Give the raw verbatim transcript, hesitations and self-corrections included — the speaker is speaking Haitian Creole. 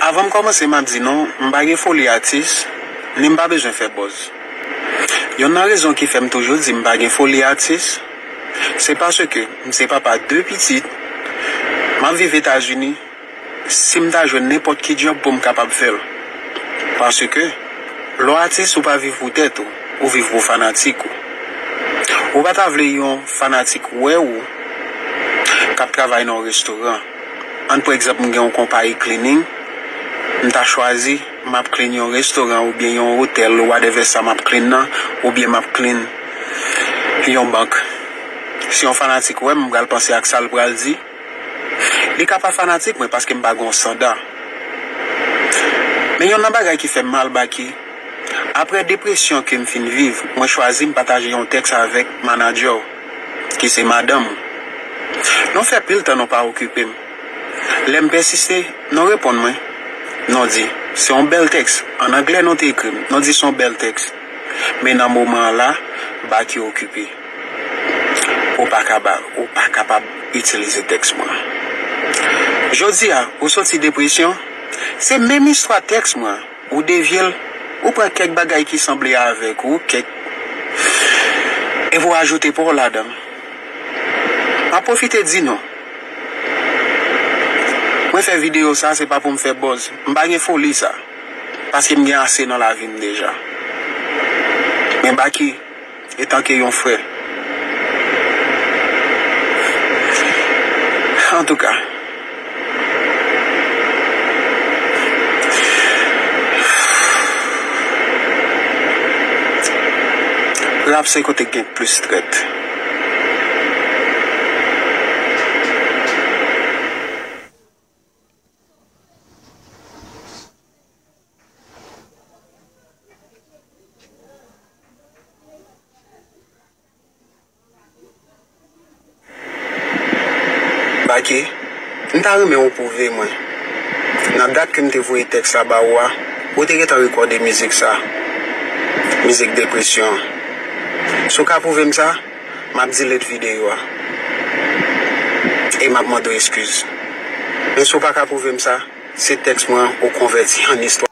Avan m kòmanse, m ap di nou, m pa gen foli atis, ni m pa bezwen fè buzz. Yonn nan rezon ki fè m toujou di m pa gen foli atis, se paske m se papa de pitit, m ap viv Etazini, si m ta jwenn nenpòt ki djòb pou m kapab fè l. Paske, lè w atis, ou pa viv pou tèt ou, ou viv pou fanatik ou. Ou pa ta vle yon fanatik wè ou k ap travay nan yon restoran. Ann pran egzanp, m gen yon konpayi cleaning, m ta chwazi, m ap clean yon restoran oubyen yon otèl, whatever sa m ap clean nan, oubyen m ap clean yon bank. Si yon fanatik wè m, m pral panse ak sa l pral di. Li ka pa fanatik mwen paske m pa gen yon sanda. Men yonn nan bagay ki fè m mal, Baky, apre depresyon ke m fin viv, mwen chwazi m pataje yon tèks avèk manadjè w, ki se madanm ou. Nou fè pil tan nou pa okipe m. Lè m pèsiste, nou reponn mwen. Nou di, se yon bèl tèks. An anglè nou te ekri m. Nou di se yon bèl tèks. Men nan moman an la, Baky okipe. Ou pa kaba-, ou pa kapab itilize tèks mwen. Jodi a, ou soti depresyon, se menm istwa tèks mwen. Ou devye l, ou pran kèk bagay ki sanble avèk ou, kèk, epi w ajoute pa w ladan l. M ap pwofite di nou, mwen fè videyo sa, se pa pou m fè buzz. M pa gen foli sa. Paske m gen ase nan lavi m deja. Men Baky, etanke yon frè. Antouka, rap se kote k gen plis trèt. Baky, m ta renmen ou pwouve mwen, nan dat ke m te voye tèks la ba ou a, ou te gentan rekòde mizik sa, mizik depresyon an. Si w ka pwouve m sa, m ap delete videyo a. E m ap mande w eskiz. Men si w pa ka pwouve m sa, se tèks mwen ou konvèti an istwa.